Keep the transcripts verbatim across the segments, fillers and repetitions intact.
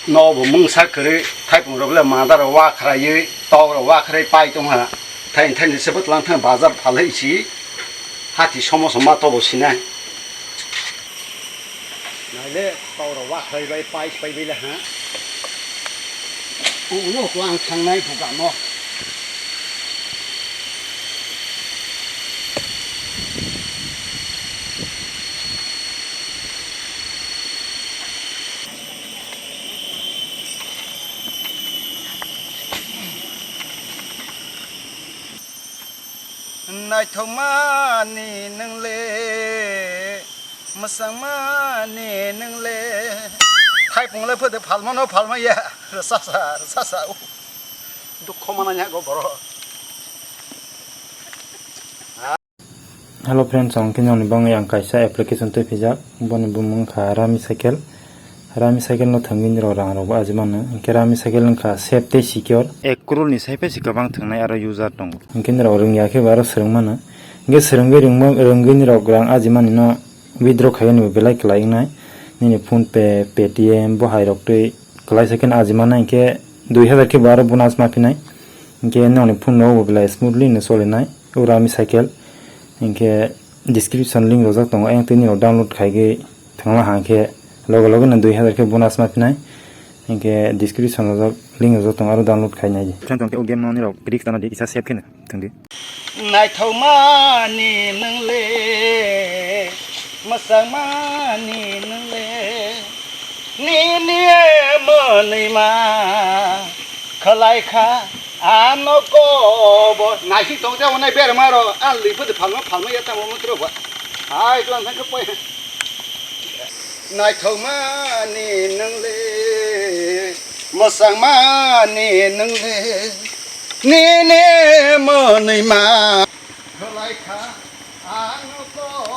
Nobo mungsa kwrwi, thaipungrok le madaro wakhraui, tokrok wakhrai pai tongha. Thaini thaini se bwtlang thang bazar phalwi si, hati somo somo ma tobo sinai. Naile tokrok wakhrai bai pai pai bai le ha. Ulo ko ang thangnai bugamo. Naithokmani nwngle, mwsangmani nwngle. Thaipungle photo phalmano phalmaya, rwchasa, rwchasa, uh. Dukho mananya go borok. Hello friends, ang khe nokni bagwi ang kaisa application twi phijak, boni bumung wngkha Rami Cycle. Rami Cycle no thangwi nirok rang rok bo aji mano, hinkhe Rami Cycle wngkha safe tei secure. Ek crore ni sai phai se kwbang thangnai aro user tongo. Hinkhe nirok rwngya khe bo aro swrwng mano. Hinkhe swrwngwi rwngma-, rwngwi nirok rang aji mani no withdraw khaiyani bo belai kwlai wngnai. Nini PhonePe, Paytm bo hai rok twi kwlai se kheno aji mano, hinkhe dui hazar khe bo aro bonus ma phinai. Hinkhe nokni phone no bo belai smoothly no cholinai. O Rami Cycle. Hinkhe description link rojak tongo, ayang twi nirok download khaigwi thangla hang khe loge loge no dui hazar khe bonus ma phinai. Hinkhe description rojak link rojak tongo, aro download khainai. Friend, tongkhe o game no nirok risk tana di, kisa safe kheno thangdi. Naithokmani nwngle, mwsangmani nwngle, nini mwnwima khwlaikha. Ano kobo naising tong tei onai berma ro, an lwi phuti phalma phalma ya tamo mutro ba. Hai tlang thang khe poi. Naithokmani nwngle, mwsangmani nwngle, nini mwnwima khwlaikha ano kobo.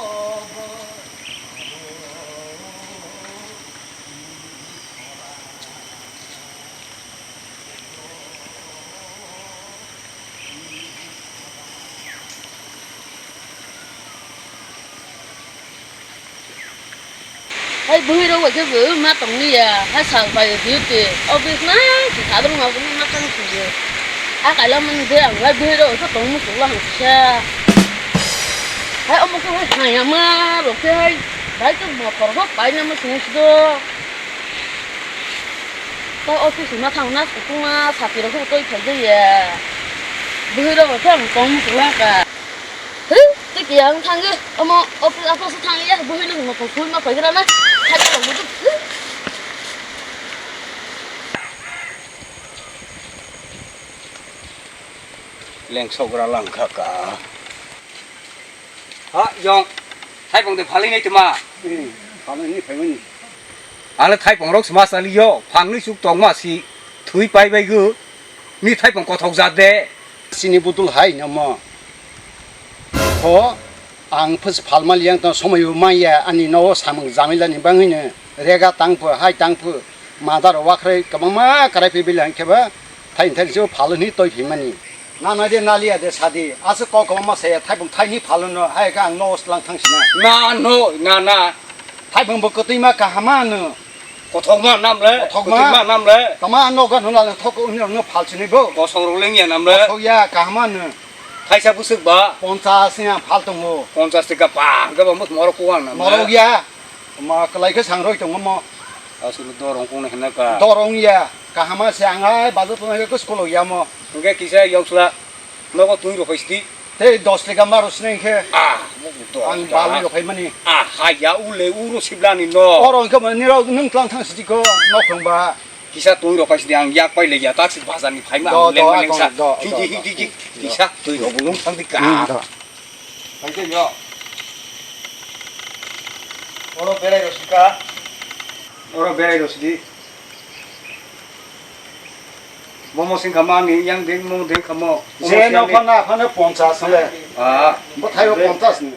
Hai bwrwi rok bai khe bo ma tong liya, hai sal pai o duty, office na si sadrung ma ma tang si ye. A kaila man de ang hai bwrwi rok khe tong muchung la hang kisa. Hai omo khe hai haya ma rok khe hai bai to motor bo pai na ma sung si do. Tei office ma thang na kutung ma sati rok khe toi phai de ye. Bwrwi rok khe ang tong muchung la ka. Hei, tei kiyang thangwi omo office aphos thangya, buhino hwnwi kok khui ma paigra na. Khaja rok mudu. Leng sogra lang kha ka. Ha, jong. Thaipong de phalwi nai tma. Hmm, phalwi ni phaimani. Ale thaipong rok sma sali yo, phangni suk tongma si thui pai bai gu. Ni thaipong kothok jat de. Sini budul hai namo. Ho, ang phus phalma liang tong somoi bo manya ani nogo samung jamila ni bangwi no rega tang phu, hai tang phu, madar wakhrai kwbangma karai phi bilang khe ba thai thai se phalo ni toi phi mani. Na na de na liya de sadi, aswk kok kwbangma saya thaibung thai ni phalo no, hai khe ang nogo slang thang sina. Na no, na na. Thaibung bo kwtwi ma kahama no. Kothokma nam le, kothokma. Kothokma nam le. Tama nogo no la thok uni no phal sini bo. Kosong rok leng ya nam le. Kosok ya kahama no. Thaisa bwswk ba? Ponchas ni ang phal tongo. Ponchas taka pa, hwnkhe bo mos morok kuwang na. Morok ya. Ma kwlai khe sangroi tongo mo. Aswk dorong kung hinna ka. Dorong ya. Kahama se ang ai bazar tong khe school ya mo. Hwnkhe kisa yoksla nogo twi rok phai sidi. Tei dos taka maro sini khe. Ah, ang balwi rok phai mani. Ah, ha ya ule uro siblani no. Oro hwnkhe mani rok nwng tlang thang sidi ko nok thong ba. Kisa twi rok phai sidi ang yak pai le ya tak si bazar ni phai ma. Do, do, leng leng sa. Do, do, do, do. Hiji, hiji, hiji. Kisa twi rok bulung thang di ka. Hmm, do. Thang di yo. Oro berai rosika. Oro berai rosidi. Momo sing kama ni yang ding mo ding kamo. Je no phana phana ponchas le. Ah. Bo thayo ponchas ni.